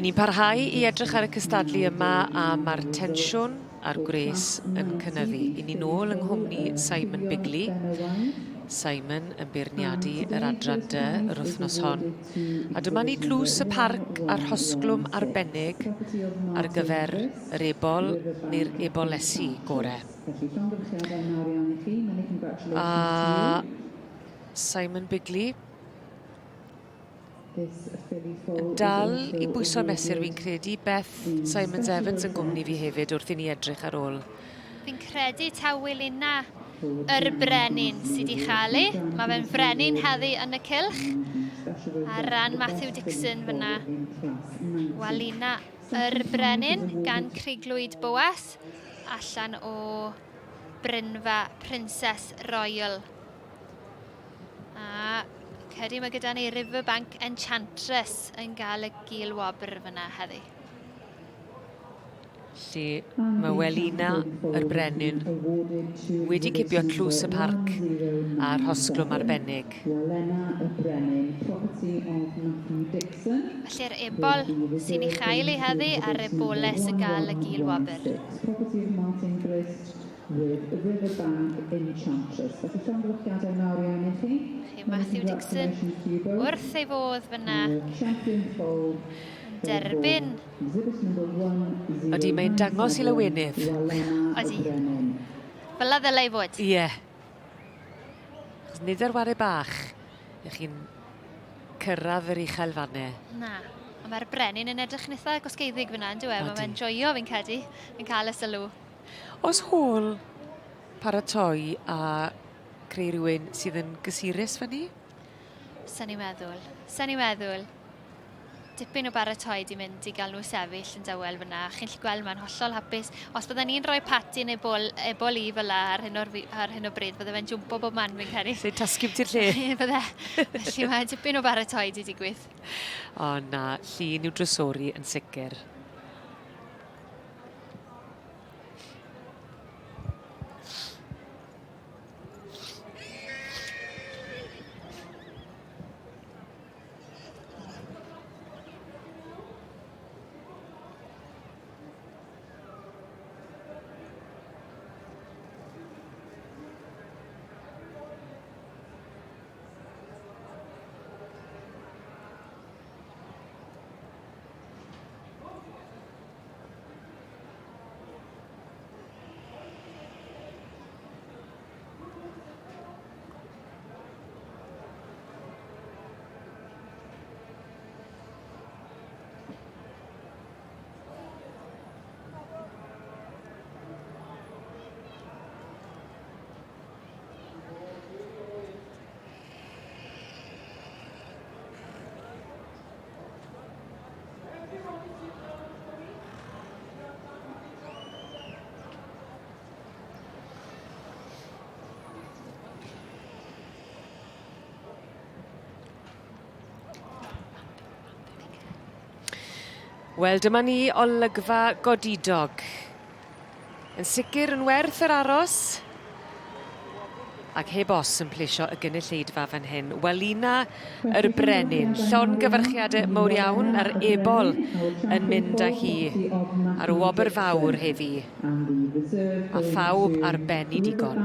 I ni'n parhau i edrych ar y cystadlu yma a mae'r tensiwn a'r gwres yn cynyddu. I ni nôl yng nghwmni Simon Bigley. Simon yn beirniadu yr adran dy yr wythnos hon. A dyma ni tlws y parc a rhosglwm arbennig ar gyfer yr ebol neu'r ebolesi gore. A Simon Bigley Yn dal i bwyso mesur fi'n credu. Beth Simons Evans yn gwmni fi hefyd wrth i ni edrych ar ôl. Fi'n credu taw Wilina yr brenin sydd wedi chael ei. Mae fe'n frenin heddi yn y cylch. Ar ran Matthew Dixon fyna. Walina yr brenin gan Creiglwyd Boas allan o Brynfa Princess Royal. A credu mae gyda ni Riverbank Enchantress yn gael y gil wobr fyna heddi. Lle mae Welina yr Brenin wedi cipio tlws y parc a'r rhosglwm arbennig. Felly'r ebol sy'n ei chael ei heddi a'r eboles yn gael y gil wobr. With Riverbank Enchantress. Felly llongyfarchiadau mawr iawn i chi. Chi Matthew Dixon wrth ei fodd fyna. Yn derbyn. Ydy, mae'n dangos i lawenydd. Ydy. Fel a ddylai fod. Ie. Yeah. Achos nid ar ware bach ych chi'n cyrraedd yr uchelfannau. Na. A mae'r brenin yn edrych yn eitha gosgeiddig fyna, yn dyw e? Mae fe'n joio fi'n credu, yn cael y sylw. Oes hôl paratoi a creu rhywun sydd yn gysurus fyny? Sa'n i'n meddwl. Sa'n i'n meddwl. Dipyn o baratoi di mynd i gael nhw sefyll yn dawel fyna. Chi'n gallu gweld mae'n hollol hapus. Os bydden ni'n rhoi pati neu bol, ebol i fel la ar hyn, o'r, ar hyn o bryd, bydde fe'n jwmpo bob man fi'n credu. Sy'n tasgu biti'r lle. Bydde. Felly mae dipyn o baratoi di digwydd. O na, llun i'w drysori yn sicr. Wel, dyma ni olygfa godidog. Yn sicr yn werth yr aros. Ac heb os yn plesio y gynulleidfa fan hyn. Welina yr brenin, llongyfarchiadau mowr iawn a'r ebol yn mynd â hi ar wobr fawr heddi. A phawb ar ben i digon.